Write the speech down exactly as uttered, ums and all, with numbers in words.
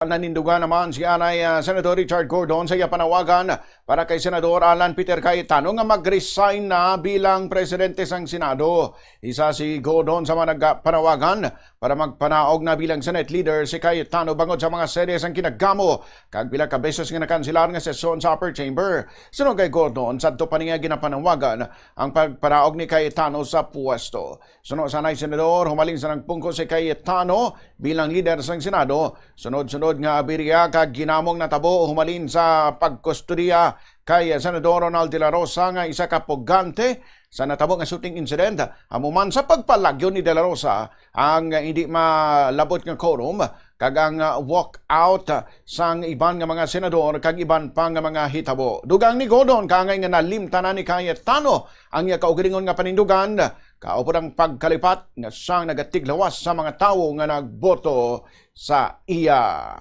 Nanindugan naman si anay, ah, Senador Richard Gordon sa iya panawagan para kay Senador Alan Peter Cayetano nga mag-resign na bilang presidente sang Senado. Isa si Gordon sa mga nagpanawagan para magpanaog na bilang Senate leader si Cayetano bangod sa mga series ang kinagamo kag pila ka beses nga nakansilar nga sesyon sa upper chamber. Suno kay Gordon, sadto pa niya ginapanawagan ang pagpanaog ni Cayetano sa puwesto. Suno sa anay Senador, humalin sa nagpungko si Cayetano bilang lider sang Senado, sunod-sunod nga aberya kag ginamong natabo humalin sa pagkustodiya kay Senador Ronald De La Rosa nga isa ka pugante sa natabo nga shooting incident, amo man sa pagpalagyo ni De La Rosa ang hindi malabot nga quorum kag ang, ah, walk out sang iban nga mga senador kag iban pa nga mga hitabo. Dugang ni Gordon, kaangay nga nalimtanan ni Cayetano ang iya kaugalingon nga panindugan, kaupod ang pagkalipat nga siyang nagatiglawas sa mga tawo nga nagboto sa iya.